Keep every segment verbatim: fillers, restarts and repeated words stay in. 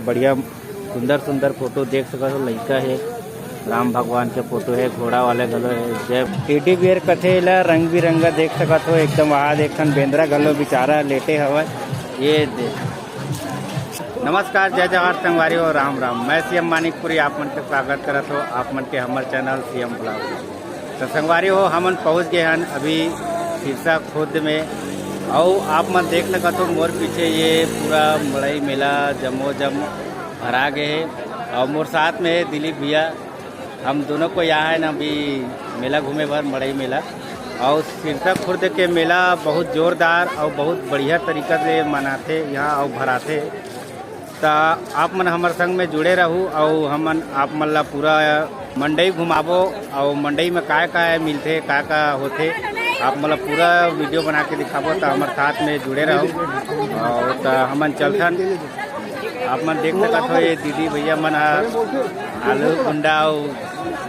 बढ़िया सुंदर सुंदर फोटो देख सकत हो, लइका हे, राम भगवान के फोटो हे, घोड़ा वाले घलो हे। जय टेडी बियर कथे ला, रंग बिरंगा देख सकत हो, एकदम वहाँ देख ठन बेंदरा घलो बेचारा लेटे हवय। ये दे। नमस्कार, जय जोहार संगवारी हो, राम राम। मैं सीएम मानिकपुरी आप मन के स्वागत करत हो आप मन के हमर चैनल सीएम ब्लॉग। तो संगवारी हो, हमन पहुंच गए हन अभी सिरसा खुर्द में। अउ आप मन देख सकत हो मोर पीछे ये पूरा मड़ई मेला जमो जम भरा गए हे। अउ मोर साथ में हे दिलीप भैया, हम दोनों को यहाँ है ना अभी मेला घूमे बर, मड़ई मेला। अउ सिरसा खुर्द के मेला बहुत जोरदार अउ बहुत बढ़िया तरीका से मनाथे यहाँ अउ भराथे। त आप मन हमर संग में जुड़े रहू अउ हमन आप मन ला पूरा मंडई घुमाबो अउ मंडई में काय काय मिलथे, काय का होथे, आप मन ला पूरा वीडियो बना के दिखाबो। त हमर साथ में जुड़े रहू अउ त हमन चलथन। आप मन देख सकत हो ये दीदी भैया मन ह आलू गुंडा अउ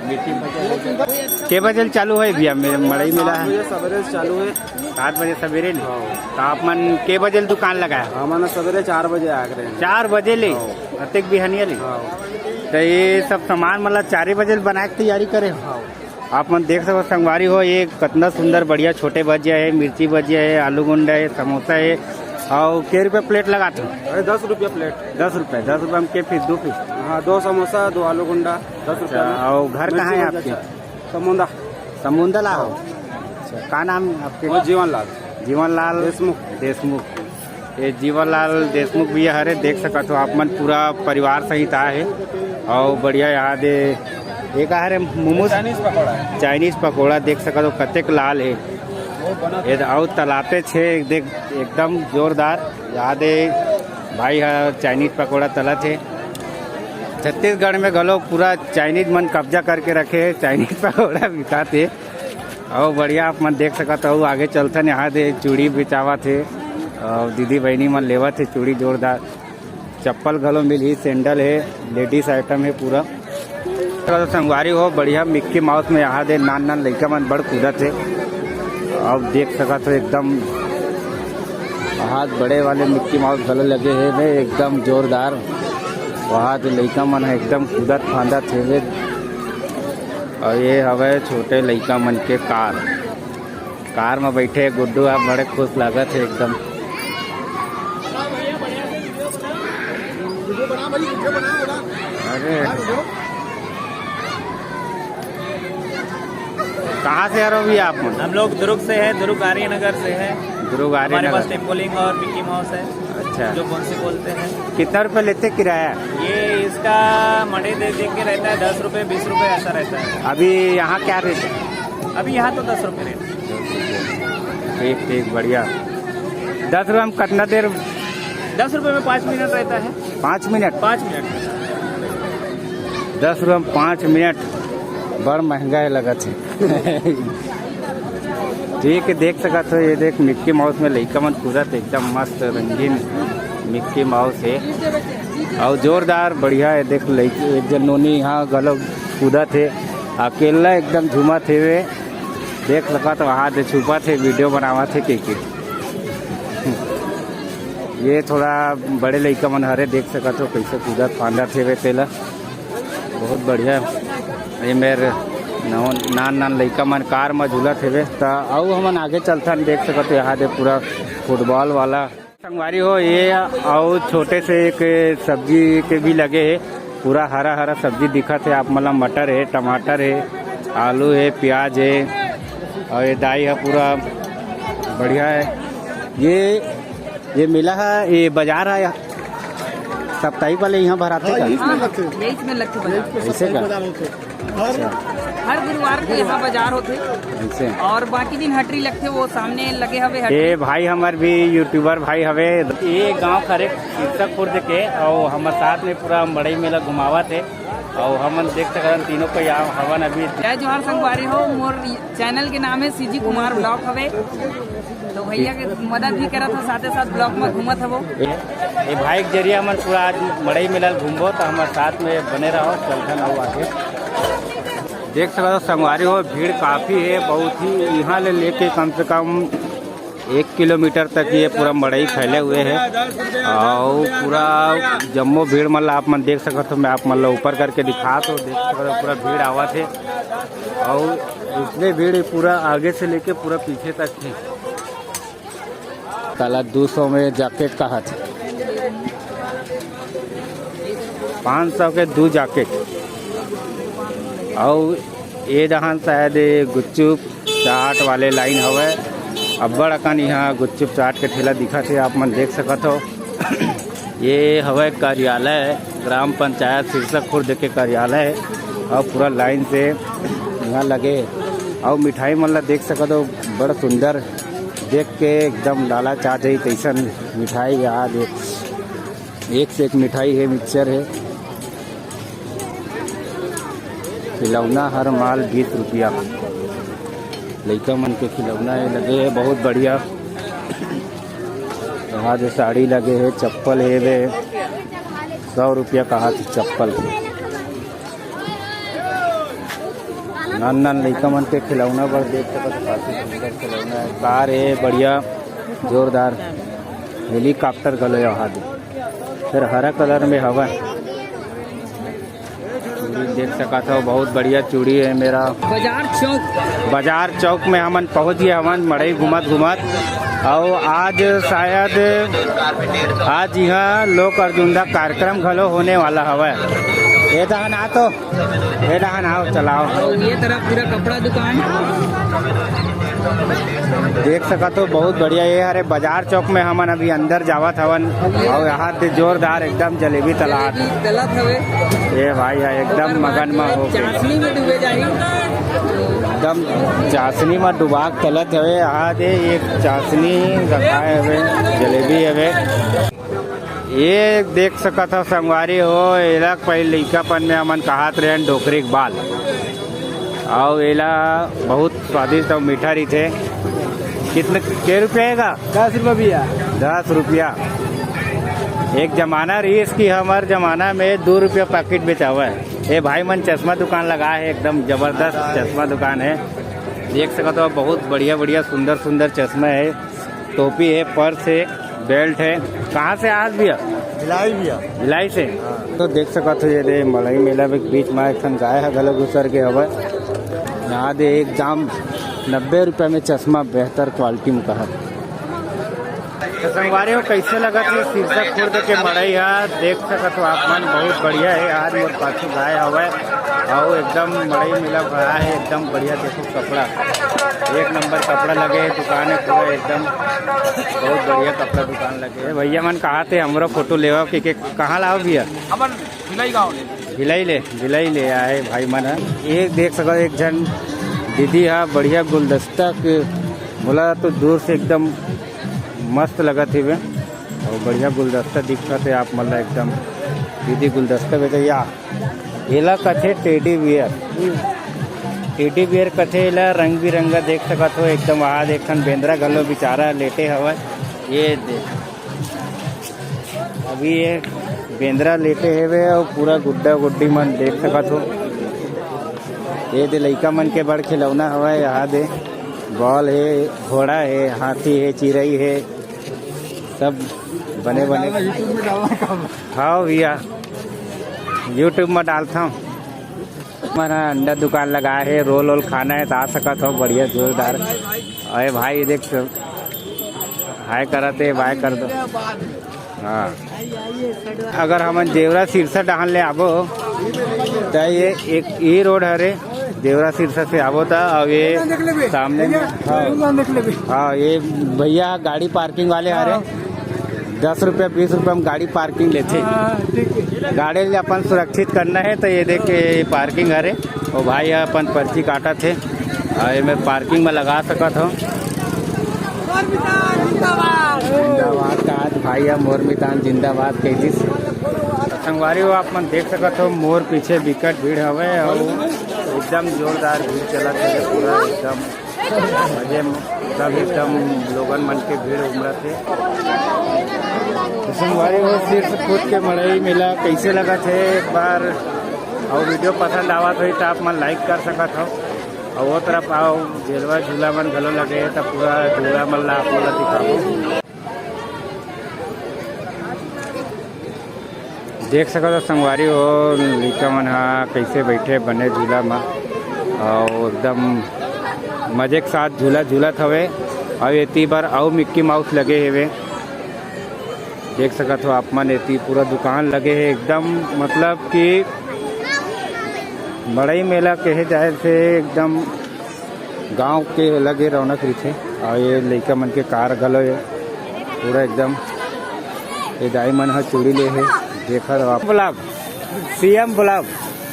मिर्ची बजा के बजे ले चालू है भैया, मेरे मड़ई मेला है। बजे सवेरे से चालू है। सात बजे सवेरे ले। हाँ। तो आप मन के बजे ले दुकान लगाए? हमन सवेरे चार बजे आ रहे हैं। चार बजे ले? हाँ। अतेक बिहनिया ले? हाँ। तो ये सब सामान मतलब चार बजे ले बनाए के तैयारी करे हो? हाँ। आप मन देख सको संगवारी हो, ये कितना सुंदर बढ़िया छोटे भजिया है, मिर्ची भजिया है, आलू गुंडा है, समोसा है। और के रुपये प्लेट लगाते हो? अरे, दस रुपया प्लेट। दस रुपये? दस रुपये में के पीस? दो पीस? हाँ, दो समोसा, दो आलू गुंडा, दस रुपया अच्छा, में। और घर कहाँ है मिर्ची भजिया आपके? चार। समुंदा। समुंदा ला हो? अच्छा, का नाम है आपके? वो जीवन लाल। जीवन लाल देशमुख। देशमुख। ये जीवन लाल देशमुख भी हरे, देख सकत हो आप मन, पूरा परिवार सहित आए हे। और बढ़िया यहाँ दे, ये का हरे मोमोज? चाइनीज पकौड़ा। चाइनीज पकौड़ा देख सकत हो, कतेक लाल हे। ये तो अउ तलाते छे, देख एकदम जोरदार। यहाँ दे भाई ह चाइनीज पकौड़ा तलत हे। छत्तीसगढ़ में घलो पूरा चाइनीज मन कब्जा करके रखे हे, चाइनीज पकौड़ा बिकात हे। अउ बढ़िया आप मन देख सकत हो, आगे चलथन, यहाँ दे चूड़ी बेचावत हे, अउ दीदी बहिनी मन लेवत हे चूड़ी जोरदार, चप्पल घलो मिलही, सैंडल हे, लेडीज आइटम हे पूरा। तो संगवारी हो, बढ़िया मिक्की माउस में यहाँ दे नान नान लइका मन बड़ कूदत हे, आप देख सकत हो एकदम हाथ बड़े वाले मिक्की माउस घलो लगे हे, एकदम जोरदार। वहाँ दे लइका मन ह एकदम कूदत फांदत हेवे। और ये हवे छोटे लइका मन के कार। कार में बैठे गुड्डू ह, बड़े खुश लागत हे एकदम। अरे, कहाँ से आ रहे हो भैया आप मन? हम लोग दुर्ग से हैं, दुर्ग आर्यनगर से हैं। दुर्ग हमारे पास आर्यनगर। टेम्पोलिंग और मिक्की माउस है, अच्छा। जो कौन से बोलते हैं। कितना रुपया लेते किराया? ये इसका मड़ई दे देख के रहता है, दस रुपये, बीस रुपये ऐसा रहता है। अभी यहाँ क्या रेट है? अभी यहाँ तो दस रुपये रेट है। ठीक, ठीक, बढ़िया। दस रुपये में कितना देर? दस रुपये में पाँच मिनट रहता है। पाँच मिनट? पाँच मिनट। दस रुपये में पाँच मिनट, बड़ महंगा हे लगत हे। ठीक है, देख सकत हो, ये देख मिक्की माउस में लइका मन कूदत, एकदम मस्त रंगीन मिक्की माउस हे। अउ जोरदार बढ़िया हे, देख लइक-, एक झन नोनी यहाँ घलो कूदत हे, अकेला एकदम झूमत हेवे। देख सकत हो, हाथ छुपत हे, वीडियो बनावत हे के, के। ये थोड़ा बड़े लइका मन हरे, देख सकत हो कइसे कूदत फांदत हेवे तेला। बहुत बढ़िया। ये मेर नौ-, नान नान लइका मन कार म झूलत हेवे। त अउ हमन आगे चलथन, देख सकत हो यहाँ दे पूरा फुटबॉल वाला। संगवारी हो, ये अउ छोटे से एक सब्जी के भी लगे हे, पूरा हरा हरा सब्जी दिखत हे आप मन ला। मटर हे, टमाटर हे, आलू हे, प्याज हे, और ये दाई ह पूरा बढ़िया हे। ये, ये मेला ह, ये बाजार ह, साप्ताहिक वाले यहाँ भराथे हाँ, का? यही इसमें हाँ, लगथे। यही इसमें लगथे बाजार। यही इसमें ऐसे साप्ताहिक का? बाजार होथे। हर अच्छा। हर गुरुवार के यहाँ बाजार होथे। ऐसे। और बाकी दिन हटरी लगथे, वो सामने लगे हवे हटरी। ये भाई हमर भी यूट्यूबर भाई हवे। ये गांव खरे सिरसा खुर्द के, और हमर साथ में पूरा मड़ई मेला घुमावत हे, और हमन देख सकत हन तीनों को यहाँ हवन अभी। जय जोहार संगवारी हो, मोर चैनल के नाम है सीजी कुमार ब्लॉग हवे। तो भैया के मदद भी करत हो, साथे साथ ब्लॉग में घूमत हवो। ये, ये भाई के जरिए हमन पूरा आज मड़ई मेला घूमबो, तो हमर साथ में बने रहो, चलथन अउ आगे। देख सकत हो संगवारी हो, भीड़ काफ़ी हे, बहुत ही। यहाँ ले लेके कम से कम एक किलोमीटर तक ये पूरा मड़ई फैले हुए हे। अउ पूरा जम्मो भीड़ मन ला आप मन देख सकत हो। मैं आप मन ला ऊपर करके दिखात हो, देख सकत हो पूरा भीड़ आवत हे। अउ इतने भीड़ हे, पूरा आगे से लेके पूरा पीछे तक हे। काला दू सौ में जैकेट का हाथ, पाँच सौ के दू जैकेट। अउ ये डहान शायद ये गुपचुप चाट वाले लाइन हवय। अब्बड़ अकन इहाँ गुपचुप चाट के ठेला दिखत हे, आप मन देख सकत हो। ये हवय कार्यालय, ग्राम पंचायत सिरसा खुर्द के कार्यालय, अउ पूरा लाइन से इहाँ लगे। अउ मिठाई मन ला देख सकत हो, बड़ सुंदर, देख के एकदम लालच आ जाई तइसन मिठाई। यहाँ देख, एक से एक मिठाई हे, मिक्सचर हे। खिलौना हर माल बीस रुपया। लइका मन के खिलौना हे, लगे हे बहुत बढ़िया। यहाँ जो साड़ी लगे हे, चप्पल हे बे, सौ रुपया कहा थी चप्पल। नान नान लइका मन के खिलौना बर देख सकत हो, काफी सुंदर खिलौना हे। कार हे बढ़िया, जोरदार। हेलीकॉप्टर घलो हे वहाँ दे। फिर हरा कलर में हवा। चूड़ी देख सकत हो, बहुत बढ़िया चूड़ी हे मेरा। बाजार चौक। बाजार चौक में हमन पहुँच गए हवन, मड़ई घूमत घूमत। अउ आज शायद, आज यहाँ लोक अर्जुंदा कार्यक्रम घलो होने वाला हवय। ये दहन आ तो, ये दहन आओ, चलाओ। और ये तरफ पूरा कपड़ा दुकान। देख सकत हो, बहुत बढ़िया। ये हरे बाजार चौक में हमन अभी अंदर जावत हवन, अउ यहाँ दे जोरदार एकदम जलेबी तलात। जलेबी तलत हवे। ये भाई है एकदम मगन में हो के। चाशनी में डूबे जाही। एकदम चाशनी में डुबा के तलत हवे। यहाँ दे एक चाशनी रखाए हवे, जलेबी हवे। ये देख सकत हो संगवारी हो, एला पहले लइकापन में हमन कहात रहेन डोकरी के बाल। अउ एला बहुत स्वादिष्ट अउ मीठा रहिथे। कितने, के रुपया हे गा? दस रुपया भैया। दस रुपया। एक जमाना रहिस कि हमर जमाना में दो रुपया पैकेट बेचावय। ये भाई मन चश्मा दुकान लगा हे, एकदम जबरदस्त चश्मा दुकान हे। देख सकत हो, बहुत बढ़िया बढ़िया सुंदर सुंदर चश्मा हे। टोपी हे, पर्स हे, बेल्ट हे। कहाँ से आज भैया? भिलाई भैया। भिलाई से? हाँ। तो देख सकत हो, ये दे मड़ई मेला के बीच में एक ठन गाय ह घलो घुसर के हवय। यहाँ दे एक दाम नब्बे रुपया में चश्मा बेहतर क्वालिटी में कहा। तो संगवारी हो, कैसे लगत हे सिरसा खुर्द के मड़ई ह? देख सकत हो आप मन, बहुत बढ़िया हे। आज मोर पाछू गाय हवय, अउ एकदम मड़ई मेला भरा हे, एकदम बढ़िया। देखो कपड़ा, एक नंबर कपड़ा लगे हे, दुकान हे पूरा एकदम, बहुत बढ़िया कपड़ा दुकान लगे हे। भैया मन कहा थे हमरो फोटो लेवा के, के कहाँ लाओ भैया? हमन भिलाई गाँव ले। भिलाई ले, भिलाई ले आए भाई मन ह। एक देख सको, एक झन दीदी हा बढ़िया गुलदस्ता के, मोला तो दूर से एकदम मस्त लगत हेवे। अउ बढ़िया गुलदस्ता दिखत हे आप मन ला एकदम। दीदी गुलदस्ता बेचे या, एला कथे टेडी बियर। टेडी बियर कथे एला, रंग बिरंगा देख सकत हो एकदम। आज एक ठन बेंदरा घलो बेचारा लेटे हवय। ये दे, अभी ये बेंदरा लेटे हेवे अउ पूरा गुड्डा गुड्डी मन देख सकत हो। ये दे लइका मन के बड़ खिलौना हवय, यहाँ दे बॉल हे, घोड़ा हे, हाथी हे, चिरई हे, सब बने बने। YouTube में डालना काम। हाँ भैया, YouTube में डालता हूँ। हमारा अंडा दुकान लगा हे, रोल वोल खाना हे तो आ सकत हो, बढ़िया जोरदार। अरे भाई देख, हाय करत हे, बाय कर दो। हाँ, अगर हमन जेवरा सिरसा डहान ले आबो, त ये एक, ये रोड हरे, जेवरा सिरसा से आबो त, अउ ये सामने में, हाँ, हाँ, ये भैया गाड़ी पार्किंग वाले हरे, दस रुपया, बीस रुपया में गाड़ी पार्किंग लेथे। हाँ, ठीक है। गाड़ी ले अपन सुरक्षित करना हे, त ये देख, ये पार्किंग हरे, वो भाई ह अपन पर्ची काटत हे। अउ एमे पार्किंग में लगा सकत हो। मोर मितान जिंदाबाद। जिंदाबाद का आज भाई ह, मोर मितान जिंदाबाद कह दिस। संगवारी हो, आप मन देख सकत हो, मोर पीछे बिकट भीड़ हवे अउ एकदम जोरदार भीड़ चलत हे पूरा एकदम। मजे में सब एकदम लोगन मन के भीड़ उमड़त हे। तो संगवारी हो, सिरसा खुर्द के मड़ई मेला कैसे लगत हे एक बार, अउ वीडियो पसंद आवत होही त आप मन लाइक कर सकत हो। अउ वो तरफ आओ, झेलवा झूला मन घलो लगे हे, त पूरा झूला मन ला आप मन ला दिखाबो। देख सकत हो संगवारी हो, लइका मन ह कइसे बइठे बने झूला म, अउ एकदम मजे के साथ झूला झूलत हवे। अउ एती बर अउ मिक्की माउस लगे हेवे। देख सकत हो आप मन, एती पूरा दुकान लगे हे एकदम, मतलब कि मड़ई मेला कहे जाए से एकदम गांव के अलग ही रौनक रहिथे। अउ ये लइका मन के कार घलो हे पूरा एकदम। ये दाई मन ह चूड़ी ले हे, देखत हो आप। Blog, CM blog.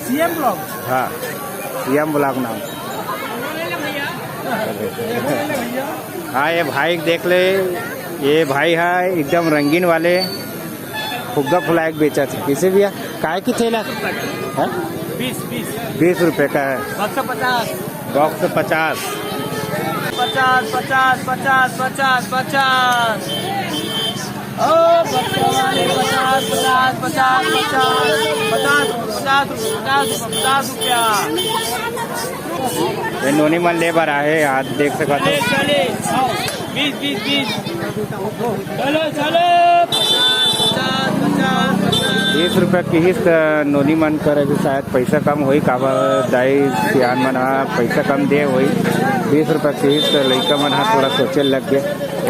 CM blog. हाँ, सीएम ब्लॉग नाम। हाँ, ये भाई देख ले, ये भाई है एकदम रंगीन वाले फुग्गा फुलाए के बेचत हे। कइसे भैया, काय की थैला? हाँ? बीस, बीस। बीस रुपए का है। बक्सा पचास। बॉक्स पचास। पचास, पचास, पचास, पचास, पचास। ओ, पचास, पचास, पचास, पचास, पचास, पचास रुपया। ये नोनी मन ले बर आहे, आज देख सकत हो। चले, चले, आओ। बीस, बीस, बीस। चलो, चलो। पचास, पचास, पचास, पचास। बीस रुपया किहिस त नोनी मन कर अभी शायद पैसा कम होही, काबर दाई सियान मन ह पैसा कम दे होही। बीस रुपया किहिस त लइका मन ह थोड़ा सोचे लग गे।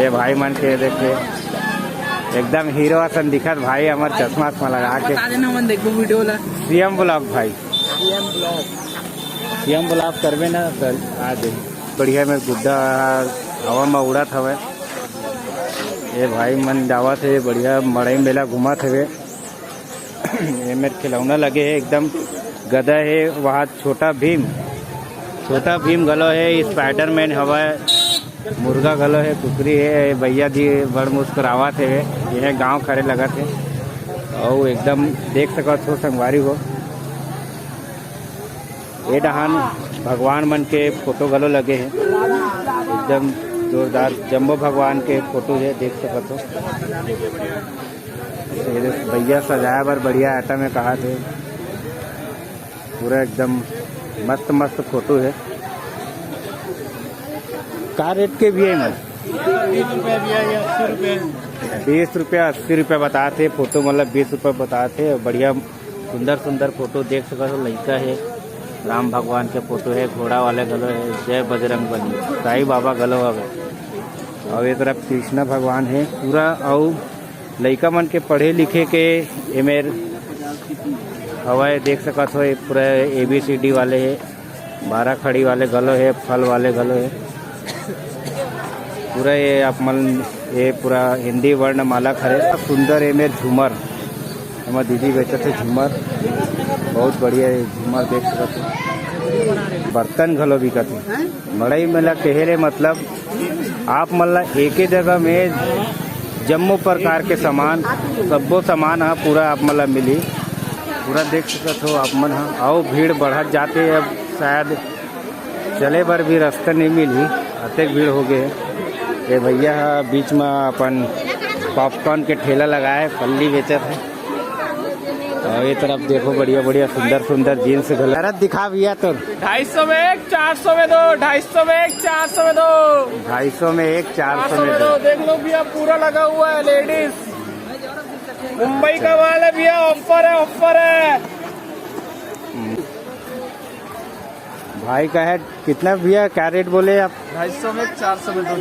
ये भाई मन के देखे, एकदम हीरो असन दिखत भाई, हमर चश्मा वश्मा लगा के। बता देना, मन देखबो वीडियो ला। सीएम ब्लॉग भाई। CM blog. सीएम ब्लॉग करबे ना, त आ जाही। बढ़िया में गुड्डा हवा में उड़त हवे। ये भाई मन जावत हे, बढ़िया मड़ई मेला घूमत हवे। ये मेर खिलौना लगे हे, एकदम गदा हे। वहाँ छोटा भीम, छोटा भीम घलो हे, स्पाइडरमैन हवय, मुर्गा घलो हे, कुकरी हे। ये भैया जी बड़ मुस्कुरावत हे, ये गांव खरे लगत हे। अउ एकदम देख सकत हो संगवारी हो, ए डहान भगवान मन के फोटो घलो लगे हे, एकदम जोरदार जम्मो भगवान के फोटो हे, देख सकत हो। ये दे भैया सजाए बर बढ़िया आइटम हे, कहा थे पूरा एकदम मस्त मस्त फोटो हे। का रेट के भी हे मन? बीस रुपया भी हे, अस्सी रुपया। बीस रुपया, अस्सी रुपया बताथे फोटो, मतलब बीस रुपया बताथे। बढ़िया सुंदर सुंदर फोटो देख सकत हो, लइका हे, राम भगवान के फोटो हे, घोड़ा वाले घलो हे, जय बजरंग बली, साईं बाबा घलो हवे। अउ ये तरफ कृष्णा भगवान हे पूरा। अउ लइका मन के पढ़े लिखे के एमेर हवय, देख सकत हो, ये पूरा एबीसीडी वाले हे। बारह खड़ी वाले घलो हे, फल वाले घलो हे। पूरा ये आप मन, ये पूरा हिंदी वर्णमाला खरे। सुंदर एमेर झूमर, हमर दीदी बेचत हे झूमर, बहुत बढ़िया ये झूमर देख सकत हो। बर्तन घलो बिकत हे। मड़ई मेला कहे ले मतलब आप मन ला एके जगह में जम्मो प्रकार के सामान, सब्बो सामान ह पूरा आप मन ला मिली। पूरा देख सकत हो आप मन ह। अउ भीड़ बढ़त जाते, अब शायद चले बर भी रास्ता नहीं मिलही, अतेक भीड़ हो गए हे। ये भैया ह बीच में अपन पॉपकॉर्न के ठेला लगाए, फल्ली बेचत हे। अउ ये तरफ देखो, बढ़िया बढ़िया सुंदर सुंदर जींस घलो। शरत दिखा भैया तो। ढाई सौ में एक, चार सौ में दो, ढाई सौ में एक, चार सौ में दो। ढाई सौ में एक, चार सौ में दो। देख लो भैया, पूरा लगा हुआ है लेडीज। मुंबई का माल है भैया, ऑफर है, ऑफर है। भाई का है, कितना भैया, क्या रेट बोले आप? ढाई सौ में, चार सौ में दो।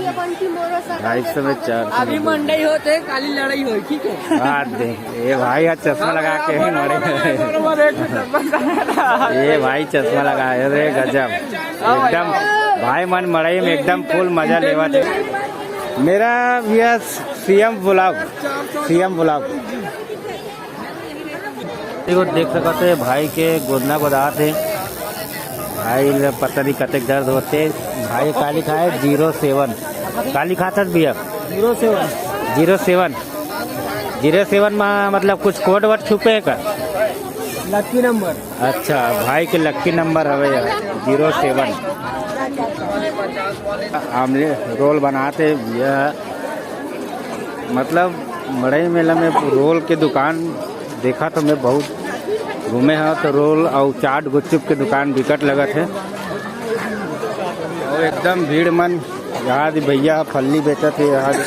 ढाई सौ में चार सौ अभी में दो। मंडई होते, काली लड़ाई होई, ठीक है? हाँ, दे। ये भाई आज चश्मा लगा के ही मड़े। बरोबर, एक मिनट, बस। ये भाई चश्मा लगाए, अरे गजब। एकदम भाई मन मड़ई में एकदम फुल मजा लेवत हे। मेरा भैया सीएम ब्लॉग, सीएम ब्लॉग। देखो, देख सकत हे, भाई के गोदना गोदात हे। भाई ल पता नहीं कतेक दर्द होते। भाई का लिखा है? Zero seven. का लिखा था भैया? Zero seven. Zero seven. Zero seven में मतलब कुछ कोड वर्ड छुपे है का? Lucky number. अच्छा, भाई के लकी नंबर हवे यार, ज़ीरो सेवन। आमले रोल बनाते भैया, मतलब मड़ई मेला में रोल के दुकान देखा तो मैं बहुत घूमे हा, तो रोल अउ चाट गुपचुप के दुकान बिकट लगत हे। एकदम भीड़ मन। यहाँ दे भैया ह फल्ली बेचत हे, यहाँ दे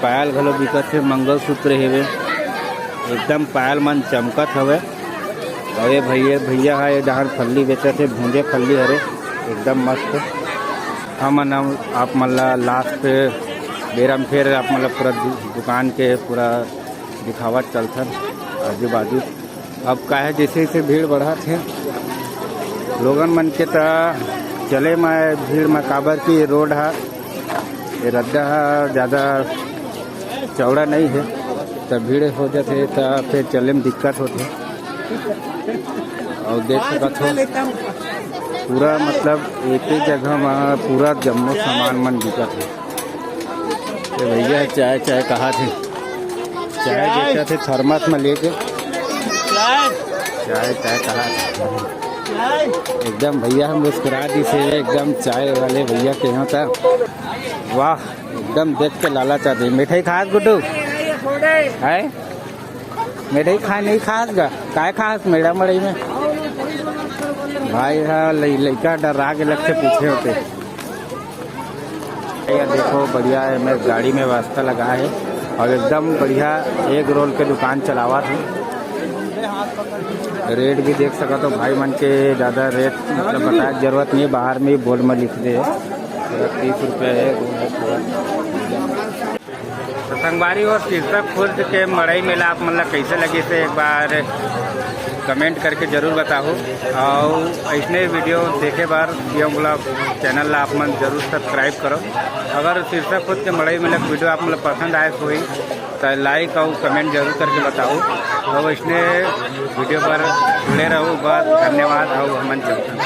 पायल घलो बिकत हे, मंगलसूत्र हेवे, एकदम पायल मन चमकत हवे। अउ ये भैया, भैया ह ये डहान फल्ली बेचत हे, भूंजे फल्ली हरे, एकदम मस्त। हमन हम आप मन ला लास्ट बेरा म फेर आप मन ला पूरा दु-, दुकान के पूरा दिखावत चलथन आजू बाजू। अब का हे, जैसे जैसे भीड़ बढ़त हे, लोगन मन के त चले म भीड़ म, काबर कि ये रोड ह, ये रद्दा ह ज्यादा चौड़ा नहीं हे, त भीड़ हो जाथे, त फिर चले म दिक्कत होथे। अउ देख सकत हो, पूरा मतलब एक ही जगह म पूरा जम्मो सामान मन बिकत हे। ये भैया चाय, चाय कहा थे, चाय बेचत हे थर्मस में लेके। चाय, चाय कहा थे। एकदम भैया हम मुस्कुरा दी से, एकदम चाय वाले भैया के यहाँ था। वाह, एकदम देख के लालच आ जाए। मिठाई खास गुड्डू? है? मिठाई खा, नहीं खास गा? काय खास मेड़ा मड़ई में? भाई हा, लइ-, लइका डरा के लग से पूछे होते। ये देखो, बढ़िया हे, मैं गाड़ी में व्यवस्था लगा हे अउ एकदम बढ़िया एग रोल के दुकान चलावत हे। रेट भी देख सकत हो भाई मन के, ज्यादा रेट मतलब बताए के जरूरत नहीं हे, बाहर में ही बोर्ड में लिख दे हे। पूरा तीस रुपया हे, रोल हे पूरा। तो संगवारी हो, सिरसा खुर्द के मड़ई मेला आप मन ला कैसे लगिस हे, एक बार कमेंट करके जरूर बताओ। अउ ऐसने वीडियो देखे बर सीएम ब्लॉग चैनल ला आप मन जरूर सब्सक्राइब करो। अगर सिरसा खुर्द के मड़ई मेला के वीडियो आप मन ला पसंद आए होही, तो लाइक अउ कमेंट जरूर करके बताओ। अउ ऐसने वीडियो पर जुड़े रहो। बस, धन्यवाद। अउ हमन चलथन।